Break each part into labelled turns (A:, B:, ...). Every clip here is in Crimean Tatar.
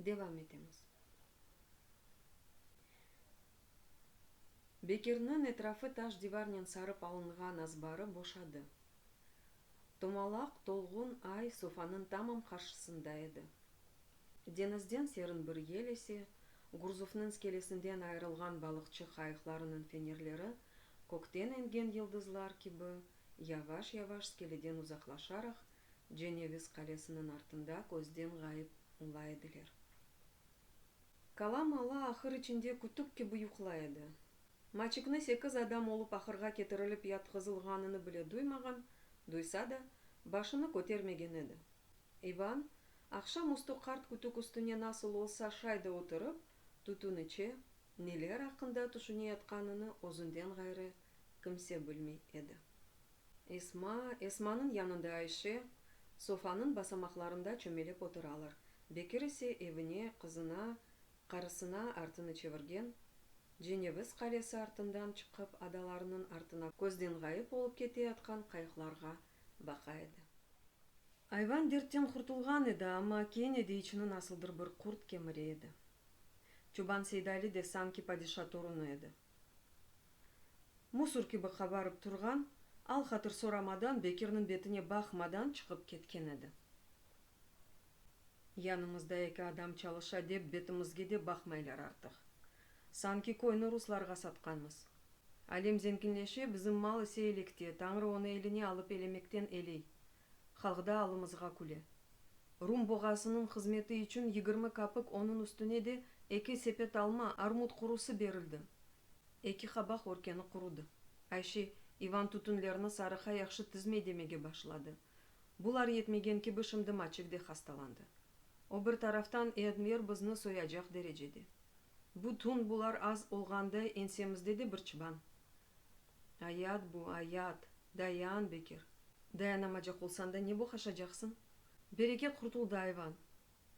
A: Devam etemiz. Bekirniñ etrafı taş divarnen sarıp alınğan azbarı boşadı. Tomalaq tolğun ay sofanıñ tamam qarşısında edi. Deñizden serin bir yel ese, Gurzufnıñ skelesinden ayırılğan balıqçı qayıqlarınıñ fenerleri kökten engen yıldızlar kibi yavaş-yavaş skeleden uzaqlaşaraq Ceneviz qalesiniñ artında közden ğayıp ola ediler. Kalam Alla ahır içinde kütük kibi yuqlay edi. Maçikni sekiz adam olıp ahırğa ketirilip yatqızılğanını bile duymağan, duysa da, başını kötermegen edi. İvan, aqşam üstü qart kütük üstüne nasıl olsa şay da oturıp, tütün içe, neler aqqında tüşüneyatqanını özünden ğayrı kimse bilmey edi. Esma, Esmanıñ yanında Ayşe, sofanıñ basamaqlarında çömelep oturalar, Bekir ise evine, qızına, qarısına artını çevirgen, Ceneviz qalesi artından çıqıp adalarnıñ artına közden ğayıp olıp keteyatqan qayıqlarğa baqa edi. Ayvan dertten qurtulğan edi, amma kene de içini nasıldır bir qurt kemire edi. Çoban Seydali de sanki padişa torunı edi. Musur kibi qabarıp turğan, al-hatır soramadan, Bekirniñ betine baqmadan çıqıp ketken edi. Yanımızda eki adam çalışa dep betimizge de baqmaylar artıq. Sanki köyni ruslarğa satqanmız. Alem zenginleşe, bizim mal ise elekte, Tañrı onı eline alıp elemekten eley. Halq da alımızğa küle. Rum boğasınıñ hızmeti içün 20 kapik onıñ üstüne de eki sepet alma, armut qurusı berildi. Eki qabaq örkeni qurudı. Ayşe, İvan tütünlerni sarıqa yahşı tizmey demege başladı. Bular yetmegen kibi şimdi Maçik de hastalandı. O bir taraftan Enver bizni soyacaq derecede. Bütün bular az olğanday ensemizde de bir çıban. Ayat bu, ayat! Dayan, Bekir! Dayanamacaq olsañ da ne boqaşacaqsıñ? Bereket qurtuldı ayvan.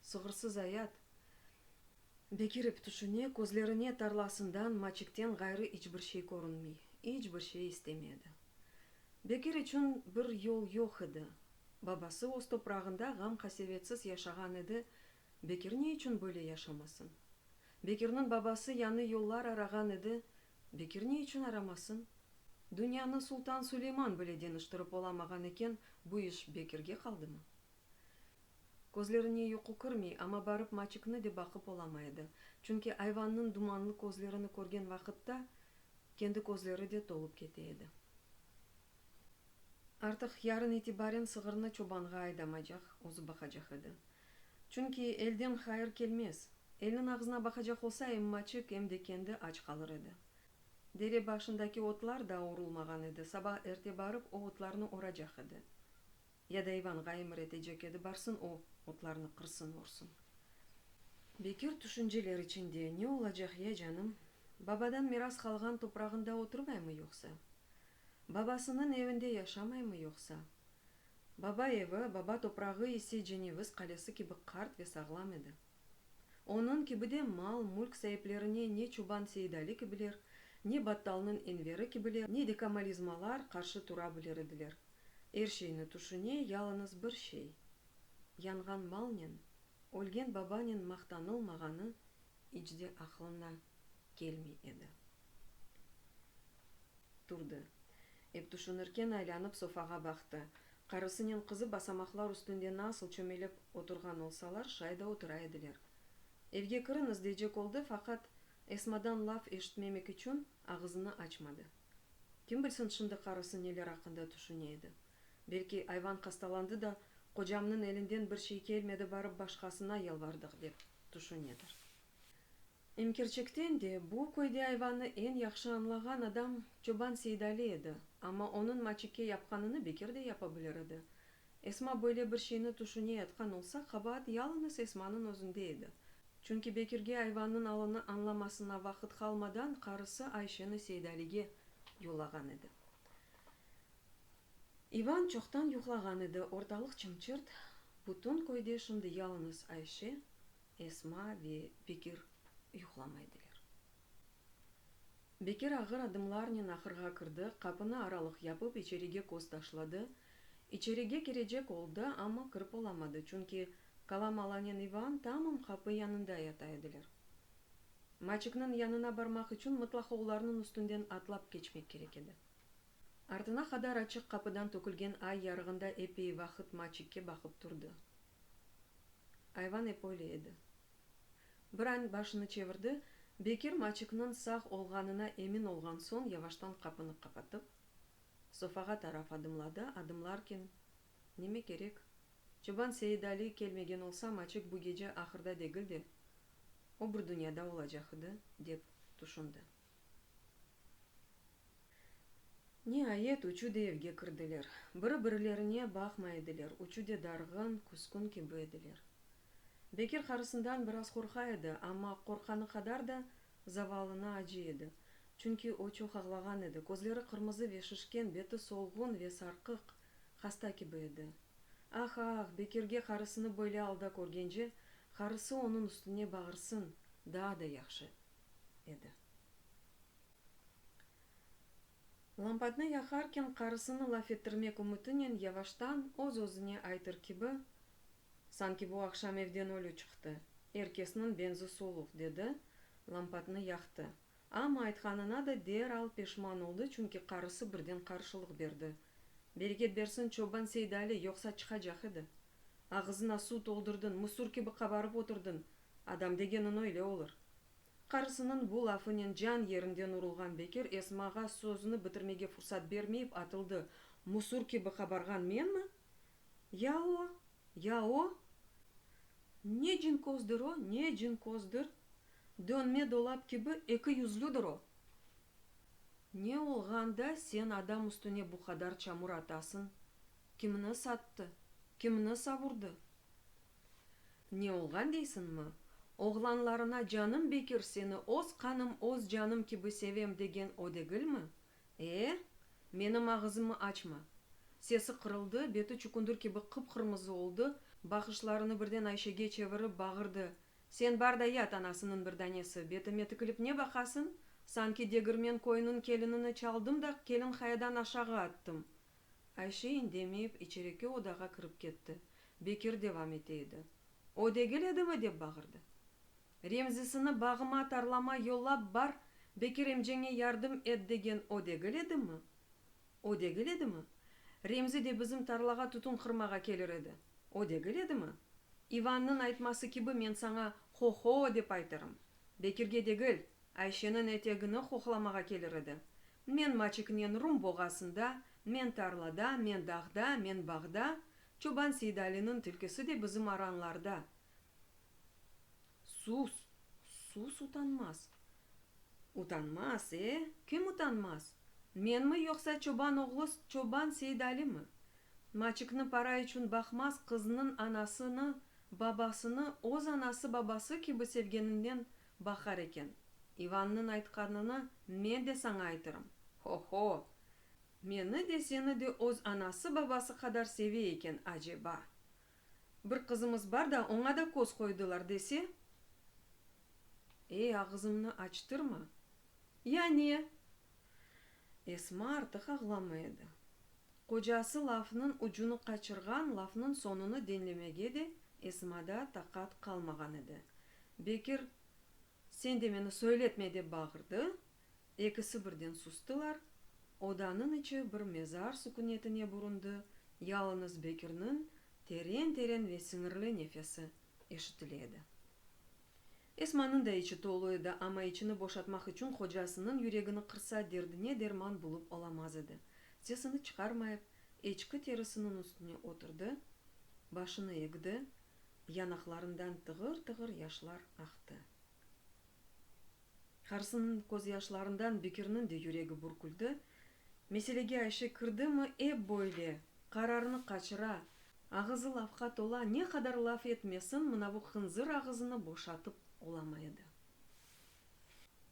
A: Sığırsız ayat. Bekir ep tüşüne, közlerine tarlasından, Maçikten ğayrı iç bir şey körünmey. İç bir şey istemedi. Bekir içün bir yol yoq edi. Babası öz toprağında ğam-qasevetsiz yaşağan edi, Bekir ne içün böyle yaşamasın? Bekirniñ babası yañı yollar arağan edi, Bekir ne içün aramasın? Dünyanı Sultan Suleyman bile deñiştirip olamağan eken, bu iş Bekirge qaldımı? Közlerine yuqu kirmey, amma barıp Maçikni de baqıp olamay edi, çünki ayvannıñ dumanlı közlerini körgen vaqıtta kendi közleri de tolıp kete edi. Artıq yarın itibaren sığırnı çobanğa aydamaycaq, özü baqacaq edi. Çünki elden hayır kelmez. Elniñ ağzına baqacaq olsa, em Maçik, em de kendi aç qalır edi. Dere başındaki otlar daa orulmağan edi, saba erte barıp o otlarnı oracaq edi. Ya da İvanğa emir etecek edi, barsın o, otlarnı qırsın, orsun. Bekir tüşünceler içinde, ne olacaq ya, canım? Babadan miras qalğan toprağında oturmaymı yoqsa? Babasınıñ evinde yaşamaymı yoqsa? Baba evi, baba toprağı ise Ceneviz qalesi kibi qart ve sağlam edi. Onıñ kibi de mal, mülk saiplerine ne Çoban Seidali kibiler, ne Battalnıñ Enveri kibiler, ne de Kamalizmalar qarşı tura bilir ediler. Er şeyni tüşüne, yalıñız bir şey, yanğan malnen, ölgen babanen maqtanılmağanı iç de aqlına kelmey edi. Turdı. Ep tüşünirken aylanıp sofağa baqtı. Qarısınen qızı basamaqlar üstünde nasıl çömelep oturğan olsalar, şay da otura ediler. Evge kiriñiz deycek oldı, faqat Esmadan laf eşitmemek içün ağızını açmadı. Kim bilsin şimdi qarısı neler aqqında tüşüne edi. Belki ayvan hastalandı da, qocamnıñ elinden bir şey kelmedi barıp başqasına yalvardıq dep tüşünedir. Em kerçekten de, bu köyde ayvannı eñ yahşı añlağan adam Çoban Seydali edi, amma onıñ Maçikke yapqanını Bekir de yapa bilir edi. Esma böyle bir şeyni tüşüneyatqan olsa, qabaat yalıñız Esmanıñ özünde edi. Çünki Bekirge ayvannıñ alını añlamasına vaqıt qalmadan qarısı Ayşeni Seydalige yollağan edi. İvan çoqtan yuqlağan edi, ortalıq çım-çırt, bütün köyde şimdi yalıñız Ayşe, Esma ve Bekir yuqlamaydıler. Bekir ağır adımlarnen ahırğa kirdi, qapını aralıq yapıp, içerige köz taşladı. İçerige kirecek oldı, amma kirip olamadı, çünki. Kalam alanen İvan tamam qapı yanında yata ediler. Maçikniñ yanına barmaq içün mıtlaqa olarnıñ üstünden atlap keçmek kerek edi. Artına qadar açıq qapıdan tökülgen ay yarığında eppeyi vaqıt Maçikke baqıp turdı. Ayvan ep öyle edi. Bir an başını çevirdi, Bekir Maçikniñ sağ olğanına emin olğan soñ yavaştan qapını qapatıp, sofağa taraf adımladı, adımlarken, Neme kerek, çoban Seyidali kelmegen olsa Maçik bu gece ahırda degil de, o bir dünyada olacaq edi, dep tüşündi. Niayet, üçü de evge kirdiler. Biri-birilerine baqmay ediler, üçü de darğın, küskün kibi ediler. Bekir qarısından biraz qorqa edi, amma qorqqanı qadar da zavallına acıy edi. Çünki o çoq ağlağan edi, közleri qırmızı ve şişken, beti solğun ve sarqıq, hasta kibi edi. Ah-ah, Bekirge qarısını böyle alda körgence, qarısı onıñ üstüne bağırsın, daa da yahşı edi. Lampatnı yaqarken, qarısını laf ettirmek ümütinen yavaştan öz-özüne aytır kibi, Sanki bu aqşam evden ölü çıqtı, er kesniñ benzi soluq, dedi, lampatnı yaqtı. Amma aytqanına da deral peşman oldı, çünki qarısı birden qarşılıq berdi, Bereket bersin çoban Seydali, yoqsa çıqacaq edi. Ağızına suv toldurdıñ, musur kibi qabarıp oturdıñ, adam degeniñ öyle olur. Qarısınıñ bu lafınen can yerinden urulğan Bekir Esmağa sözüni bitirmege fursat bermeyip atıldı, Musur kibi qabarğan menmi? Ya o? Ya o? Ne cinkozdır o, ne cinkozdır? Dönme dolap kibi eki yüzlüdir o! Ne olğan da sen adam üstüne bu qadar çamur atasıñ? Kimni sattı? Kimni savurdı? Ne olğan deysiñmi? Oğlanlarına canım Bekir seni öz qanım, öz canım kibi sevem degen o degilmi? E? Menim ağızımı açma! Sesi qırıldı, beti çükündir kibi qıp-qırmızı oldı, baqışlarını birden Ayşege çevirip bağırdı, Sen bar da yat, anasınıñ bir danesi, betime tikilip ne baqasıñ? Sanki degirmen köyüniñ kelinini çaldım da kelinhayadan aşağı attım. Ayşe indemeyip içeriki odağa kirip ketti. Bekir devam ete edi. O degil edimi? dep bağırdı. Remzisini bağıma, tarlama yollap bar, Bekir emceñe yardım et degen o degil edimi? O degil edimi? Remzi de bizim tarlağa tütün qırmağa kelir edi. O degil edimi? İvannıñ aytması kibi men saña ho-ho dep aytırım. Bekirge degil, Ayşeniñ etegini hohlamağa kelir edi. Men Maçiknen Rum boğasında, men tarlada, men dağda, men bağda, çoban Seydaliniñ tilkisi de bizim aranlarda. Sus, sus utanmaz. Utanmaz, e? Kim utanmaz? Menmi yoqsa çoban oğlu çoban Seydalimi? Maçikni para içün baqmaz qıznıñ anasını, babasını öz anası-babası kibi sevgeninden baqar eken. İvannıñ aytqanını men de saña aytırım. Ho-ho! Meni de, seni de öz anası-babası qadar seve eken, aceba? Bir qızımız bar da, oña da köz qoydılar, dese? Ey, ağızımnı açtırma! Ya ne? Esma artıq ağlamay edi. Qocası lafnıñ ucunı qaçırğan, lafnıñ soñunı diñlemege de Esmada taqat qalmağan edi. Bekir, Sen de meni söyletme! dep bağırdı. Ekisi birden sustılar. Odanıñ içi bir mezar sukünetine büründi, yalıñız Bekirniñ teren-teren ve siñirli nefesi eşitile edi. Esmanıñ da içi tolu edi, amma içini boşatmaq içün hocasınıñ yüregini qırsa derdine derman bulıp olamaz edi. Sesini çıqarmayıp, eçki terisiniñ üstüne oturdı, başını egdi, yanaqlarından tığır-tığır yaşlar aqtı. Qarısınıñ közyaşlarından Bekirniñ de yüregi bürküldi, meselege Ayşe kirdimi, ep böyle, qararını qaçıra, Ağızı lafqa tola, ne qadar laf etmesin, mınavu hınzır ağızını boşatıp olamay edi.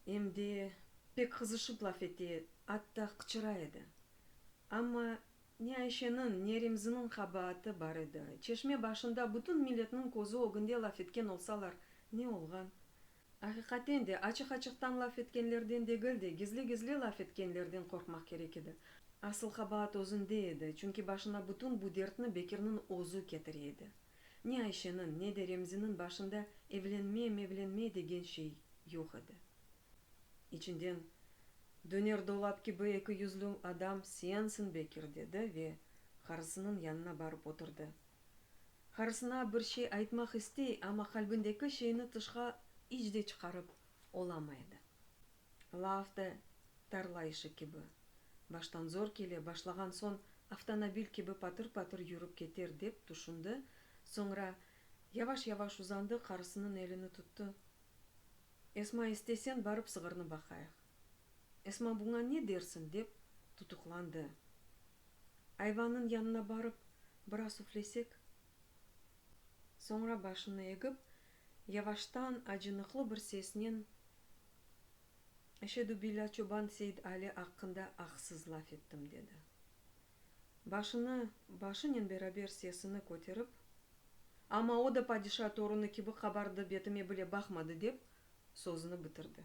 A: Em de pek qızışıp laf ete, atta qıçıra edi. Amma ne Ayşeniñ, ne Remziniñ qabaatı bar edi, çeşme başında bütün milletniñ közü ögünde laf etken olsalar, ne olğan? Aqiqaten de, açıq-açıqtan laf etkenlerden degil de, gizli-gizli laf etkenlerden qorqmaq kerek edi. Asıl qabaat özünde edi, çünki başına bütün bu dertni Bekirniñ özü ketire edi. Ne Ayşeniñ, ne de Remziniñ başında evlenme-mevlenme degen şey yoq edi. İçinden, Döner dolap kibi ekiyüzlü adam sensiñ, Bekir, dedi ve qarısınıñ yanına barıp oturdı. Qarısına bir şey aytmaq istey, amma qalbindeki şeyni tışqa iç de çıqarıp olamay edi. Laf da tarla işi kibi, baştan zor kele, başlağan soñ avtomobil kibi patır-patır yürip keter dep tüşündi, soñra yavaş-yavaş uzandı, qarısınıñ elini tuttı. Esma, istesen, barıp sığırnı baqayıq. Esma buña ne dersiñ, dep tutuqlandı. Ayvannıñ yanına barıp, biraz üflesek? Soñra başını egip, yavaştan, acınıqlı bir sesnen, Eşedü billâ çoban Seyid-Ali aqqında aqsız laf ettim, dedi. Başını, başınen beraber sesini köterip, Amma o da padişa torunı kibi qabardı, betime bile baqmadı, dep, sözüni bitirdi.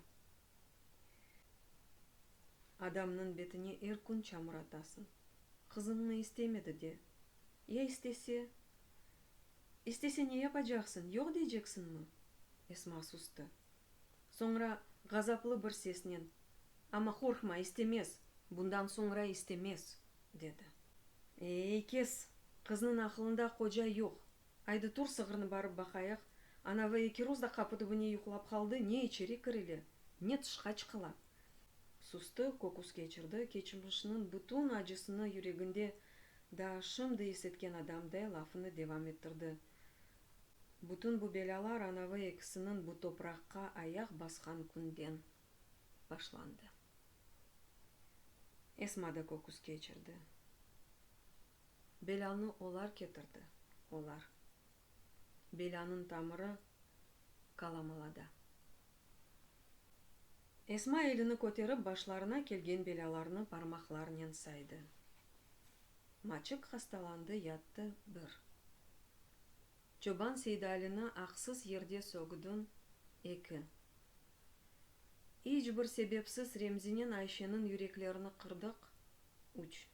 A: Adamnıñ betine er kün çamur atasıñ. Qızıñnı istemedi de. Ya istese? İstese ne yapacaqsıñ, yoq deyceksiñmi? Esma sustı. Soñra ğazaplı bir sesnen, Amma qorqma, istemez, bundan soñra istemez, dedi. Ey, kes, qıznıñ aqılında qoca yoq. Aydı tur sığırnı barıp baqayıq, anavı ekiruz da qapı tübüne yuqlap qaldı, ne içeri kirile, ne tışqa çıqıla. Sustı, köküs keçirdi, keçmişniñ bütün acısını yüreginde daa şimdi is etken adamday lafını devam ettirdi. Bütün bu belâlar anavı ekisiniñ bu topraqqa ayaq basqan künden başlandı. Esma da köküs keçirdi. Belânı olar ketirdi, olar. Belânıñ tamırı Kalamalada. Esma elini köterip başlarına kelgen belâlarnı parmaqlarnen saydı. Maçik hastalandı, yattı, bir. Çoban Seydalini aqsız yerde sögdüñ, eki. İç bir sebepsiz Remzinen Ayşeniñ yüreklerini qırdıq, üç.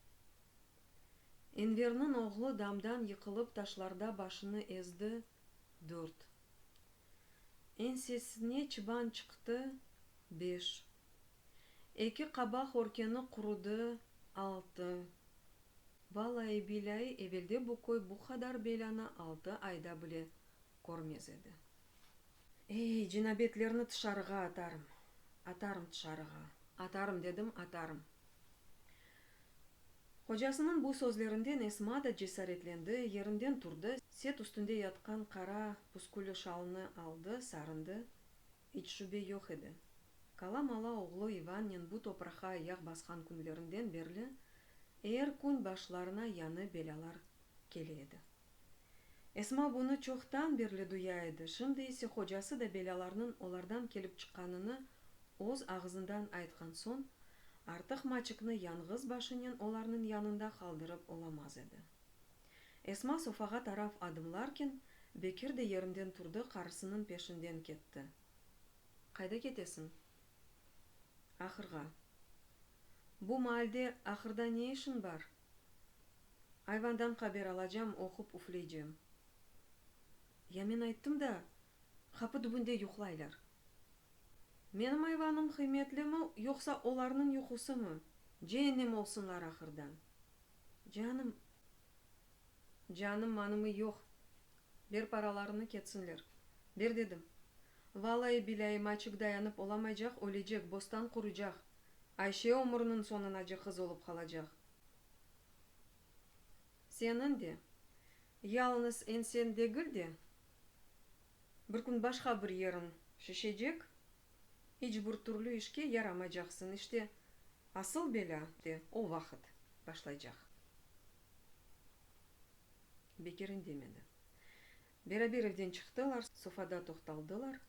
A: Enverniñ oğlu damdan yıqılıp taşlarda başını ezdi, dört. Eñsesine çıban çıqtı, beş. Eki qabaq örkeni qurudı, altı. Valai-bilâi, evelde bu köy bu qadar belânı altı ayda bile körmez edi. Ey, cinabetlerni tışarığa atarım, atarım tışarığa, atarım dedim, atarım. Qocasınıñ bu sözlerinden Esma da cesaretlendi, yerinden turdı, set üstünde yatqan qara püskülli şalını aldı, sarındı. İç şübe yoq edi. Kala-mala oğlu İvannen bu topraqqa ayaq basqan künlerinden berli er kün başlarına yañı belâlar kele edi. Esma bunı çoqtan berli duya edi, şimdi ise hocası da belâlarnıñ olardan kelip çıqqanını öz ağızından aytqan soñ, artıq Maçikni yañğız başınen olarnıñ yanında qaldırıp olamaz edi. Esma sofağa taraf adımlarken, Bekir de yerinden turdı, qarısınıñ peşinden ketti. Qayda ketesiñ? Ahırğa. Bu maalde ahırda ne işiñ bar? Ayvandan haber alacam, oqup üfleycem. Ya men ayttım da, qapı tübünde yuqlaylar. Menim ayvanım qıymetlimi, yoqsa olarnıñ yuqusımı? Ceennem olsunlar ahırdan. Canım, canım-manımı yoq. Ber paralarını, ketsinler. Ber dedim. Valai-bilâi, Maçik dayanıp olamaycaq, ölecek, bostan qurucaq. Ayşe ömürniñ soñunace qız olıp qalacaq. Seniñ de, yalıñız enseñ degil de, bir kün başqa bir yeriñ şişecek, iç bir türlü işke yaramaycaqsıñ, işte, asıl belâ de o vaqıt başlaycaq. Bekir indemedi. Beraber evden çıqtılar, sofada toqtaldılar.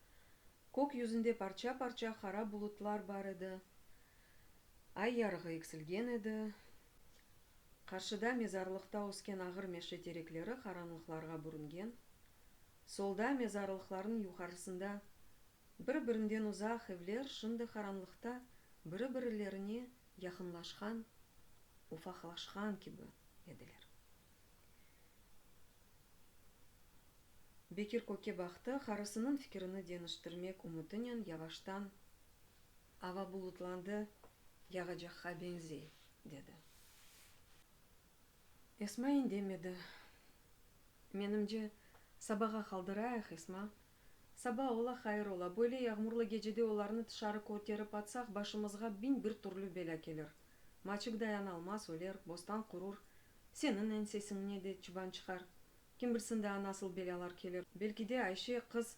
A: Kök yüzünde parça-parça qara bulutlar bar edi. Ay yarığı eksilgen edi. Qarşıda mezarlıqta ösken ağır meşe terekleri qaranlıqlarğa bürüngen. Solda, mezarlıqlarnıñ yuqarısında, bir-birinden uzaq evler şimdi qaranlıqta biri-birilerine yaqınlaşqan, ufaqlaşqan kibi ediler. Bekir kökke baqtı, qarısınıñ fikirini deñiştirmek ümütinen yavaştan, Ava bulutlandı, yağacaqqa beñzey, dedi. Esma indemedi. Menimce, sabağa qaldırayıq, Esma. Saba ola, hayır ola, böyle yağmurlı gecede olarnı tışarı köterip atsaq, başımızğa 1001 türlü belâ kelir. Maçik dayanalmaz, öler, bostan qurur, seniñ eñsesiñne de çıban çıqar. Kim bilsin daa nasıl belâlar kelir. Belki de Ayşe qız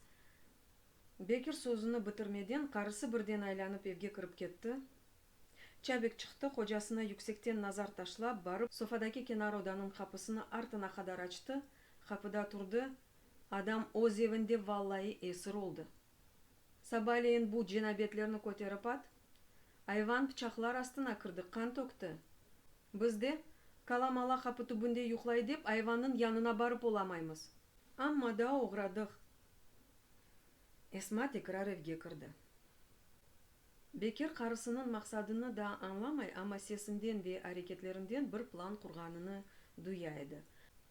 A: Bekir sözüni bitirmeden, qarısı birden aylanıp evge kirip ketti. Çabik çıqtı, qocasına yüksekten nazar taşlap, barıp sofadaki kenar odanıñ qapısını artına qadar açtı, qapıda turdı, Adam öz evinde vallai esir oldı. Sabaleyin bu cenabetlerni köterip at. Ayvan pıçaqlar astına kirdi, qan tökti. Biz de, kala-mala qapı tübünde yuqlay dep, ayvannıñ yanına barıp olamaymız. Amma da oğradıq. Esma tekrar evge kirdi. Bekir qarısınıñ maqsadını daa añlamay, amma sesinden ve areketlerinden bir plan qurğanını duya edi.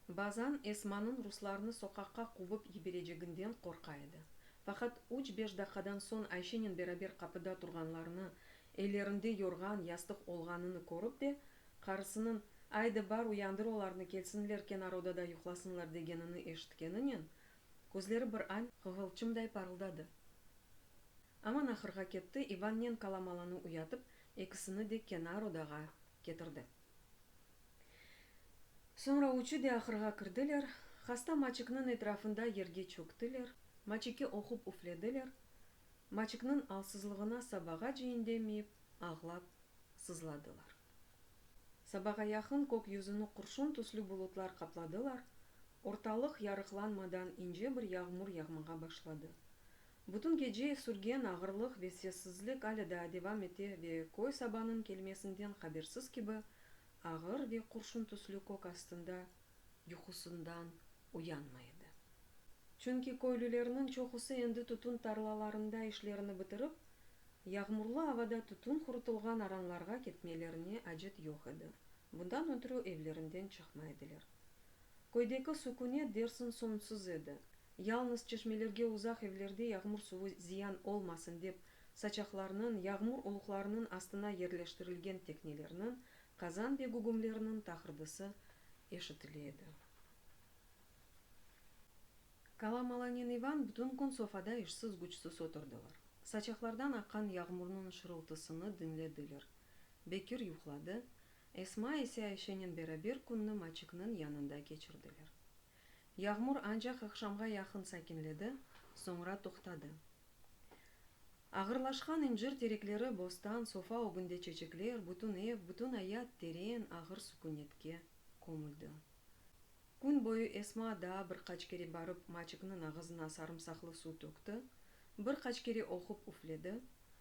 A: Bazan Esmanıñ ruslarnı soqaqqa quvıp yibereceginden qorqa edi. Faqat üç-beş daqqadan soñ Ayşenen beraber qapıda turğanlarını, ellerinde yorğan, yastıq olğanını körip de, qarısınıñ, Aydı, bar, uyandır olarnı, kelsinler, kenar odada yuqlasınlar degenini eşitkeninen, közleri bir an qığılçımday parıldadı. Aman ahırğa ketti, İvannen Kalamalanı uyatıp, ekisini de kenar odağa ketirdi. Soñra üçü de ahırğa kirdiler, hasta Maçikniñ etrafında yerge çöktiler, Maçikke oqup üflediler, Maçikniñ alsızlığına sabağace indemeyip, ağlap sızladılar. Sabağa yaqın kök yüzüni qurşun tüslü bulutlar qapladılar, ortalıq yarıqlanmadan ince bir yağmur yağmağa başladı. Bütün gece sürgen ağırlıq ve sessizlik alâ daa devam ete ve köy sabanıñ kelmesinden habersiz kibi ağır ve qurşun tüslü kök astında yuqusından uyanmay edi. Çünki köylülerniñ çoqusı endi tütün tarlalarında işlerini bitirip, yağmurlı avada tütün qurutılğan aranlarğa ketmelerine acet yoq edi, bundan ötrü evlerinden çıqmay ediler. Köydeki sükünet dersiñ soñsuz edi. Yalnız çeşmelerge uzaq evlerde yağmur suvı ziyan olmasın dep, saçaqlarnıñ, yağmur uluqlarınıñ astına yerleştirilgen teknelerniñ, qazan ve gügümlerniñ taqırdısı eşitile edi. Kalamalanen İvan bütün kün sofada işsiz-güçsüz oturdılar. Saçaqlardan aqqan yağmurnıñ şırıltısını diñlediler. Bekir yuqladı, Esma ise Ayşenen beraber künni Maçikniñ yanında keçirdiler. Yağmur ancaq aqşamğa yaqın sakinledi, soñra toqtadı. Ağırlaşqan incir terekleri, bostan, sofa ögünde çeçekler, bütün ev, bütün ayat teren, ağır sükünetke kömüldi. Kün boyu Esma daa bir qaç kere barıp Maçikniñ ağızına sarımsaqlı suv tökti, bir qaç kere oqup üfledi,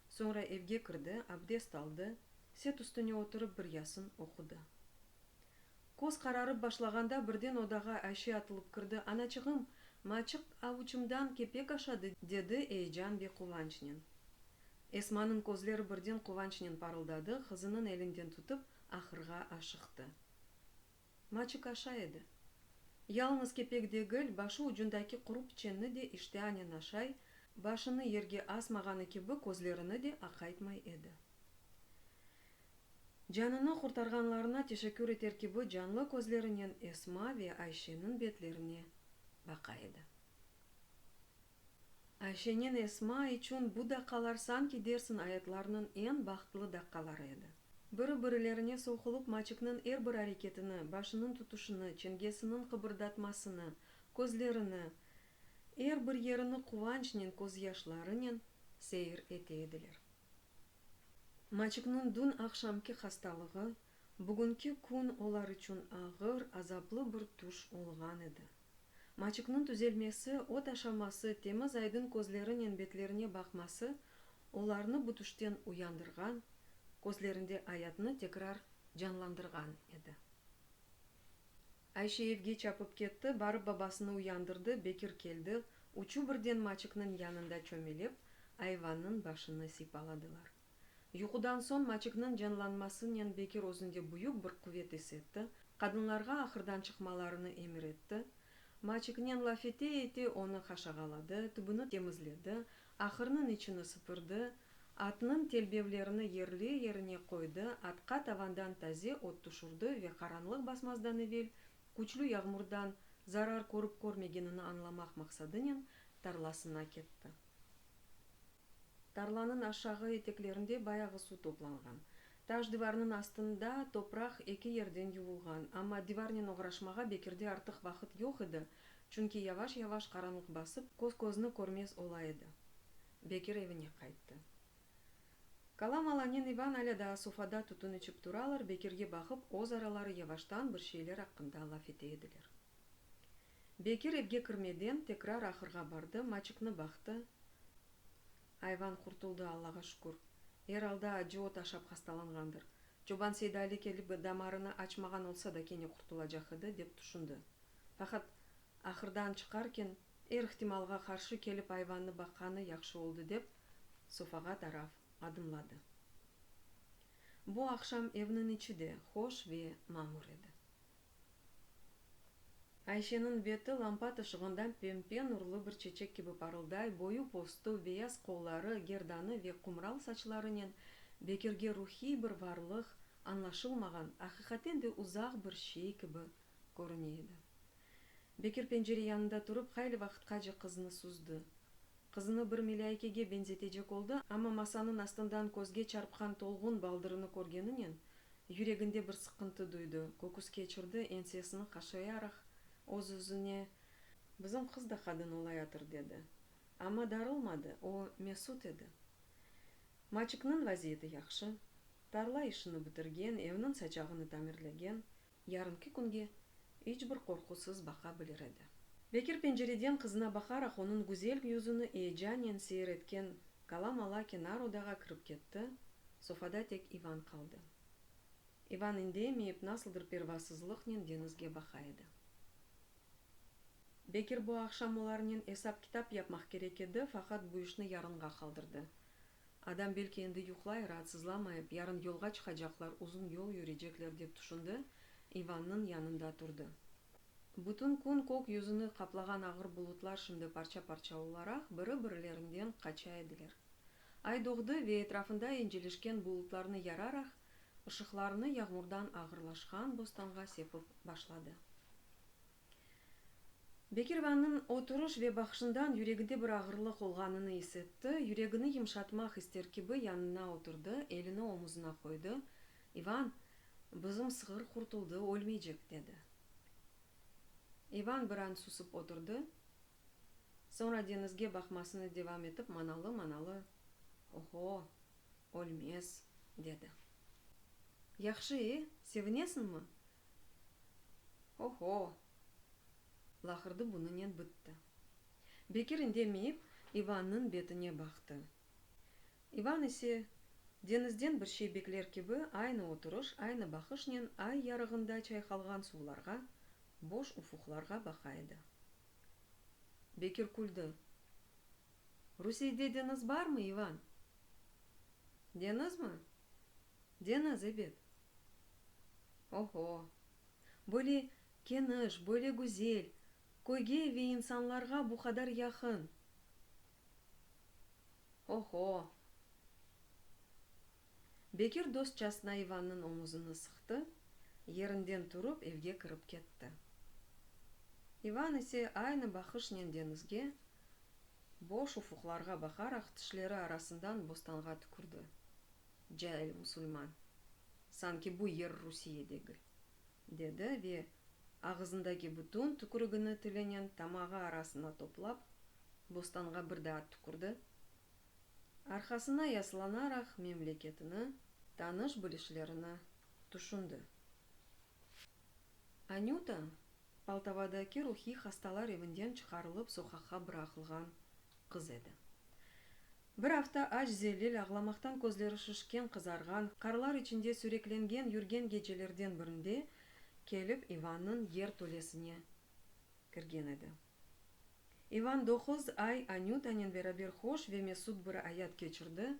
A: soñra evge kirdi, abdest aldı, set üstüne oturıp bir yasın oqudı. Köz qararıp başlağanda birden odağa Ayşe atılıp kirdi, Anaçığım, Maçıq avuçımdan kepek aşadı, dedi eyecan ve quvançnen. Esmanıñ közleri birden quvançnen parıldadı, qızınıñ elinden tutıp, ahırğa aşıqtı. Maçıq aşay edi. Yalıñız kepek degil, başı ucundaki quru piçenni de iştianen aşay, başını yerge asmağanı kibi közlerini de aqaytmay edi. Canını qurtarğanlarına teşekkür eter kibi canlı közlerinen Esma ve Ayşeniñ betlerine baqa edi. Ayşenen Esma içün bu daqqalar sanki dersiñ ayatlarınıñ eñ bahtlı daqqaları edi. Biri-birilerine soqulıp Maçikniñ er bir areketini, başınıñ tutuşını, çengesiniñ qıbırdatmasını, közlerini, er bir yerini quvançnen, közyaşlarınen seyir ete ediler. Maçikniñ dün aqşamki hastalığı, bugünki kün olar içün ağır, azaplı bir tüş olğan edi. Maçikniñ tüzelmesi, ot aşaması, temiz aydın közlerinen betlerine baqması olarnı bu tüşten uyandırğan, közlerinde ayatnı tekrar canlandırğan edi. Ayşe evge çapıp ketti, barıp babasını uyandırdı, Bekir keldi, üçü birden Maçikniñ yanında çömelep, ayvannıñ başını sıypaladılar. Yuqudan soñ Maçikniñ canlanmasınen Bekir özünde büyük bir quvet is etti, qadınlarğa ahırdan çıqmalarını emir etti. Maçiknen laf ete-ete onı haşağaladı, tübüni temizledi, ahırnıñ içini süpürdi, atnıñ telbevlerini yerli-yerine qoydı, atqa tavandan taze ot tüşürdi ve qaranlıq basmazdan evel küçlü yağmurdan zarar körip-körmegenini añlamaq maqsadınen tarlasına ketti. Tarlanıñ aşağı eteklerinde bayağı suv toplanğan. Taş divarnıñ astında topraq eki yerden yuvulğan, amma divarnen oğraşmağa Bekirde artıq vaqıt yoq edi, çünki yavaş-yavaş qaranlıq basıp, köz-közni körmez ola edi. Bekir evine qayttı. Kala-malanen İvan alâ daa sofada tütün içip turalar, Bekirge baqıp, öz araları yavaştan bir şeyler aqqında laf ete ediler. Bekir evge kirmeden, tekrar ahırğa bardı, maçıqnı baqtı. Ayvan qurtuldı, Allağa şükür. Er alda acı ot aşap hastalanğandır. Çoban Seydali kelip damarını açmağan olsa da kene qurtulacaq edi, dep tüşündi. Faqat, ahırdan çıqarken, er ihtimalğa qarşı kelip ayvannı baqqanı yahşı oldı dep, sofağa taraf adımladı. Bu aqşam evniñ içi de hoş ve mamur edi. Ayşeniñ beti lampa tışığında pempe nurlu bir çeçek kibi parılday, boyu-postu, beyaz qolları, gerdanı ve qumral saçlarınen Bekirge ruhiy bir varlıq, añlaşılmağan, aqiqaten de uzaq bir şey kibi körüne edi. Bekir pencere yanında turıp, hayli vaqıtqace qıznı süzdi. Qızını bir melâikege beñzetecek oldı, amma masanıñ astından közge çarpqan tolğun baldırını körgeninen, yüreginde bir sıqıntı duydı, köküs keçirdi, ensesini qaşayaraq, öz-özüne, Bizim qız da qadın olayatır, dedi. Amma darılmadı, o, mesut edi. Maçikniñ vaziyeti yahşı, tarla işini bitirgen, evniñ saçağını tamirlegen, yarınki künge iç bir qorqusız baqa bilir edi. Bekir pencereden qızına baqaraq onıñ güzel yüzüni eyecanen seyir etken kala-mala kenar odağa kirip ketti, sofada tek İvan qaldı. İvan indemeyip, nasıldır pervasızlıqnen deñizge baqa edi. Bekir bu aqşam olarnen esap-kitap yapmaq kerek edi, faqat bu işni yarınğa qaldırdı. Adam belki endi yuqlay, raatsızlamayıp, yarın yolğa çıqacaqlar, uzun yol yürecekler, dep tüşündi, İvannıñ yanında turdı. Bütün kün kök yüzüni qaplağan ağır bulutlar şimdi parça-parça olaraq biri-birilerinden qaça ediler. Ay doğdı ve etrafında incelişken bulutlarnı yararaq, ışıqlarını yağmurdan ağırlaşqan bostanğa sepip başladı. Bekir İvannıñ oturış ve baqışından yüreginde bir ağırlıq olğanını is etti, yüregini yımşatmaq ister kibi yanına oturdı, elini omuzına qoydı, İvan, bizim sığır qurtuldı, ölmeycek, dedi. İvan bir an susıp oturdı, soñra deñizge baqmasını devam etip manalı-manalı, Oho, ölmez, dedi. Yahşı, e, sevinesiñmi? Oho! Laqırdı bunınen bitti. Bekir indemeyip, İvannıñ betine baqtı. İvan ise, deñizden bir şey bekler kibi, aynı oturış, aynı baqışnen ay yarığında çayqalğan suvlarğa, boş ufuqlarğa baqa edi. Bekir küldi. Rusiyede deñiz barmı, İvan? Deñizmi? Deñiz, ebet. Oho! Böyle keniş, böyle güzel, köyge ve insanlarğa bu qadar yaqın! Oho! Bekir dostçasına İvannıñ omuzını sıqtı, yerinden turıp evge kirip ketti. İvan ise aynı baqışnen deñizge, boş ufuqlarğa baqaraq tişleri arasından bostanğa tükürdi. Cail musulman, sanki bu yer Rusiye degil, dedi ve ağızındaki bütün tükürigini tilinen tamağı arasına toplap, bostanğa bir daa tükürdi, arqasına yaslanaraq memleketini, tanış-bilişlerini tüşündi. Anüta, Poltavadaki ruhiy hastalar evinden çıqarılıp soqaqqa bıraqılğan qız edi. Bir afta aç-zelil, ağlamaqtan közleri şişken, qızarğan, qarlar içinde süreklengen yürgen gecelerden birinde kelip İvannıñ yer tölesine kirgen edi. İvan doquz ay Anütanen beraber hoş ve mesut bir ayat keçirdi,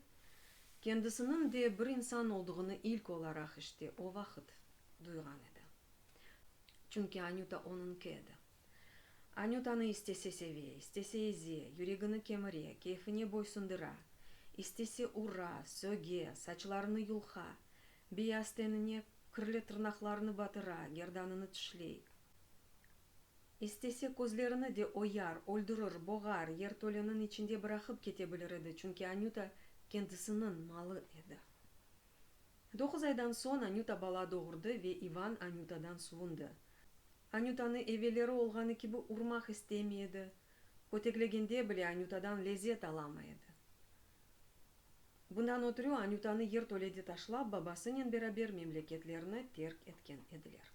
A: kendisiniñ de bir insan olduğını ilk olaraq işte o vaqıt duyğan edi. Çünki Anüta onıñki edi. Anütanı istese seve, istese eze, yüregini kemire, keyfine boysundıra, istese ura, söge, saçlarını yulqa, beyaz tenine kirli tırnaqlarını batıra, gerdanını tişley. İstese közlerini de oyar, öldürir, boğar, yertoleniñ içinde bıraqıp kete bilir edi, çünki Anüta kendisiniñ malı edi. Doquz aydan soñ Anüta bala doğurdı ve İvan Anütadan suvundı. Anütanı evelleri olğanı kibi urmaq istemey edi, köteklegende bile Anütadan lezet alamay edi. Bundan ötrü Anütanı yertolede taşlap, babasınen beraber memleketlerini terk etken ediler.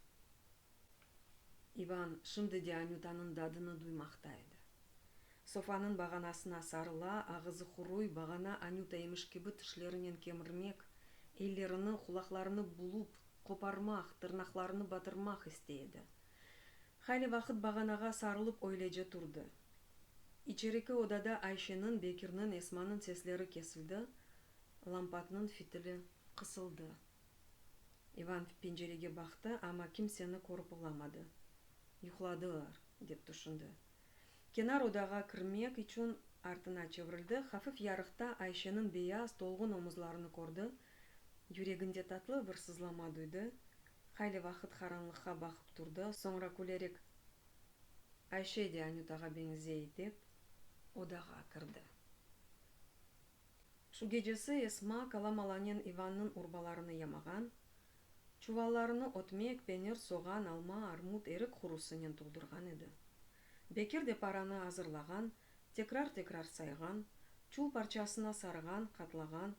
A: İvan şimdi de Anütanıñ dadını duymaqta edi. Sofanıñ bağanasına sarıla, ağızı quruy, bağana Anüta emiş kibi tişlerinen kemirmek, ellerini, qulaqlarını bulup, qoparmaq, tırnaqlarını batırmaq istey edi. Hayli vaqıt bağanağa sarılıp öylece turdı. İçeriki odada Ayşeniñ, Bekirniñ, Esmanıñ sesleri kesildi, lampatnıñ fitili qısıldı. İvan pencerege baqtı, amma kimseni körip olamadı. Yuqladılar, dep tüşündi. Kenar odağa kirmek içün artına çevirildi, hafif yarıqta Ayşeniñ beyaz, tolğun omuzlarını kördi, yüreginde tatlı bir sızlama duydı, hayli vaqıt qaranlıqqa baqıp turdı, soñra külerek, Ayşe de Anütağa beñzey, dep, odağa kirdi. Şu gecesi Esma Kalamalanen İvannıñ urbalarını yamağan, çuvallarını ötmek, penir, soğan, alma, armut, erik qurusınen toldurğan edi. Bekir de paranı azırlağan, tekrar-tekrar sayğan, çul parçasına sarğan, qatlağan,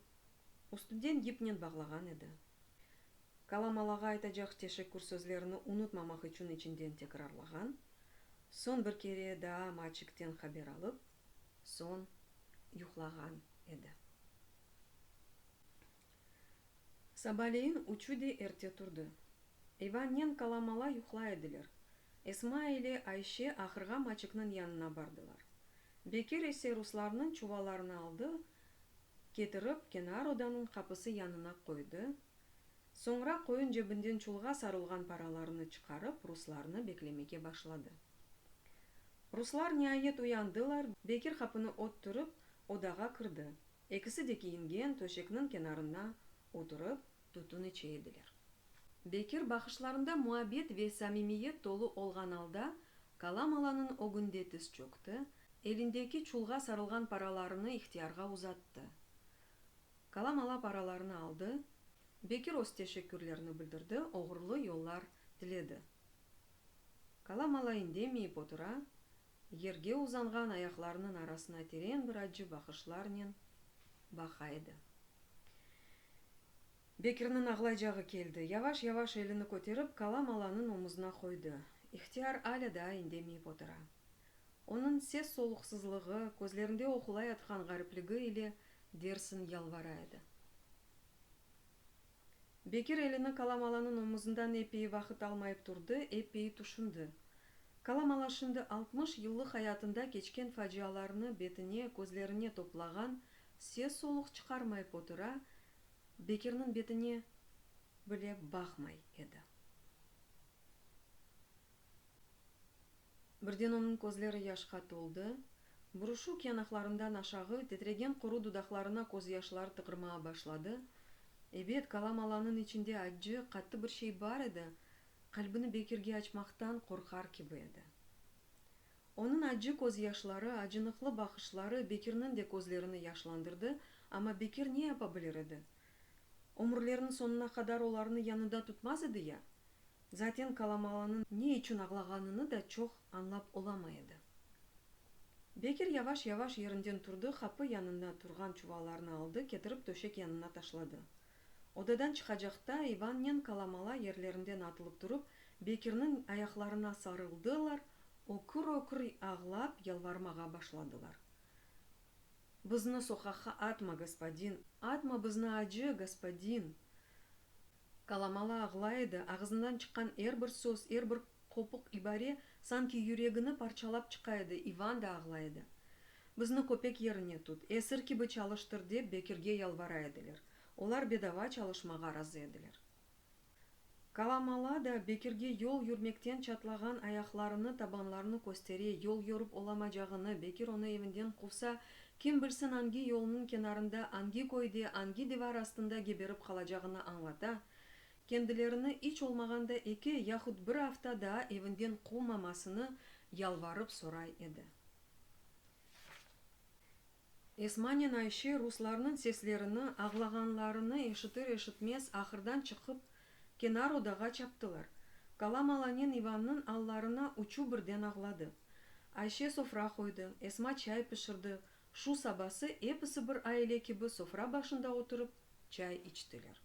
A: üstünden yipnen bağlağan edi. Kalamalağa aytacaq teşekkür sözlerini unutmamaq içün içinden tekrarlağan, soñ bir kere daa Maçikten haber alıp, soñ yuqlağan edi. Sabaleyin üçü de erte turdı. İvannen Kalamala yuqlay ediler. Esma ile Ayşe ahırğa Maçikniñ yanına bardılar. Bekir ise ruslarnıñ çuvallarını aldı, ketirip kenar odanıñ qapısı yanına qoydı, soñra qoyun cebinden çulğa sarılğan paralarını çıqarıp ruslarnı beklemege başladı. Ruslar niayet uyandılar, Bekir qapını öttürip, odağa kirdi. Ekisi de kiyingen, töşekniñ kenarına oturıp, tütün içe ediler. Bekir baqışlarında muabbet ve samimiyet tolu olğan alda Kalamalanıñ ögünde tiz çökti, elindeki çulğa sarılğan paralarını ihtiyarğa uzattı. Kalamala paralarını aldı, Bekir öz teşekkürlerini bildirdi, oğurlı yollar tiledi. Kalamala indemeyip otura, yerge uzanğan ayaqlarınıñ arasına teren bir accı baqışlarnen baqa edi. Bekirniñ ağlaycağı keldi. Yavaş-yavaş elini köterip, Kalamalanıñ omuzına qoydı. İhtiyar alâ daa indemeyip otura. Onıñ ses-soluqsızlığı, közlerinde oqulayatqan ğaripligi ile dersiñ yalvara edi. Bekir elini Kalamalanıñ omuzından eppeyi vaqıt almayıp turdı, eppeyi tüşündi. Kalamala şimdi 60 yıllıq ayatında keçken facialarnı betine, közlerine toplağan, ses-soluq çıqarmayıp otura, Bekirniñ betine bile baqmay edi. Birden onıñ közleri yaşqa toldı, buruşuk yanaqlarından aşağı titregen quru dudaqlarına közyaşlar tıqırmağa başladı. Ebet, Kalamalanıñ içinde accı, qattı bir şey bar edi, qalbini Bekirge açmaqtan qorqar kibi edi. Onıñ accı közyaşları, acınıqlı baqışları Bekirniñ de közlerini yaşlandırdı, amma Bekir ne yapa bilir edi? Ömürleriniñ soñuna qadar olarnı yanında tutmaz edi ya? Zaten Kalamalanıñ ne içün ağlağanını da çoq añlap olamay edi. Bekir yavaş-yavaş yerinden turdı, qapı yanında turğan çuvallarnı aldı, ketirip töşek yanına taşladı. Odadan çıqacaqta İvannen Kalamala yerlerinden atılıp turıp, Bekirniñ ayaqlarına sarıldılar, ökür-ökür ağlap yalvarmağa başladılar. Bizni soqaqqa atma, gospodin, atma bizni acı, gospodin! Kalamala ağlay edi, ağızından çıqqan er bir söz, er bir qopuq ibare sanki yüregini parçalap çıqa edi, İvan da ağlay edi. Bizni köpek yerine tut, esir kibi çalıştır dep Bekirge yalvara ediler. Olar bedava çalışmağa razı ediler. Kalamala da Bekirge yol yürmekten çatlağan ayaqlarını, tabanlarını köstere, yol yürip olamacağını, Bekir onı evinden quvsa, kim bilsin angi yolnıñ kenarında, angi köyde, angi divar astında geberip qalacağını añlata, kendilerini iç olmağanda eki, yahut bir afta daa evinden quvmamasını yalvarıp soray edi. Esmanen Ayşe ruslarnıñ seslerini, ağlağanlarını eşitir-eşitmez ahırdan çıqıp, kenar odağa çaptılar. Kalamalanen İvannıñ allarına üçü birden ağladı. Ayşe sofra qoydı, Esma çay pişirdi, şu sabası episi bir aile kibi sofra başında oturıp, çay içtiler.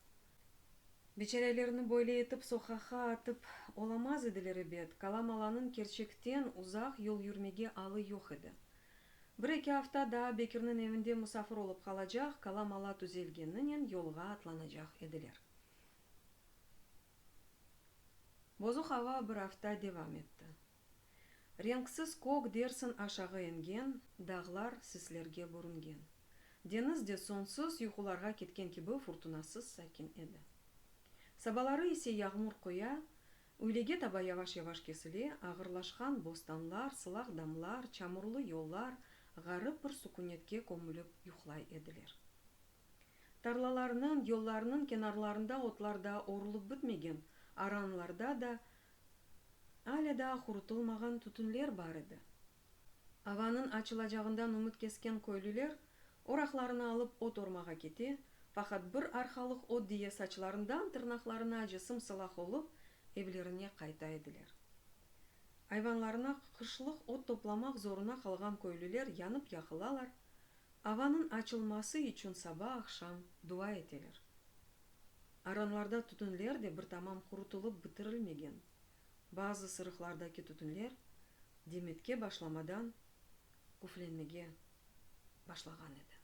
A: Biçarelerni böyle etip soqaqqa atıp olamaz ediler ebet, Kalamalanıñ kerçekten uzaq yol yürmege alı yoq edi. Bir-eki afta daa Bekirniñ evinde musafir olıp qalacaq, Kalamala tüzelgeninen yolğa atlanacaq ediler. Bozuq ava bir afta devam etti. Renksiz kök dersiñ aşağı engen, dağlar sislerge bürüngen. Deñiz de soñsuz yuqularğa ketken kibi furtunasız sakin edi. Sabaları ise yağmur qoya, üylege taba yavaş-yavaş kesile, ağırlaşqan bostanlar, sılaq damlar, çamurlı yollar ğarip bir sukünetke kömülip yuqlay ediler. Tarlalarnıñ, yollarnıñ kenarlarında otlar daa orulıp bitmegen, aranlarda da alâ daa qurutılmağan tütünler bar edi. Avanıñ açılacağından ümüt kesken köylüler oraqlarını alıp ot ormağa kete, faqat bir arqalıq ot diye saçlarından tırnaqlarınace sım-sılaq olıp, evlerine qayta ediler. Ayvanlarına qışlıq ot toplamaq zoruna qalğan köylüler yanıp-yaqılalar, avanıñ açılması içün saba-aqşam dua eteler. Aranlarda tütünler de bir tamam qurutılıp bitirilmegen, bazı sırıqlardaki tütünler demetke başlamadan küflenmege başlağan edi.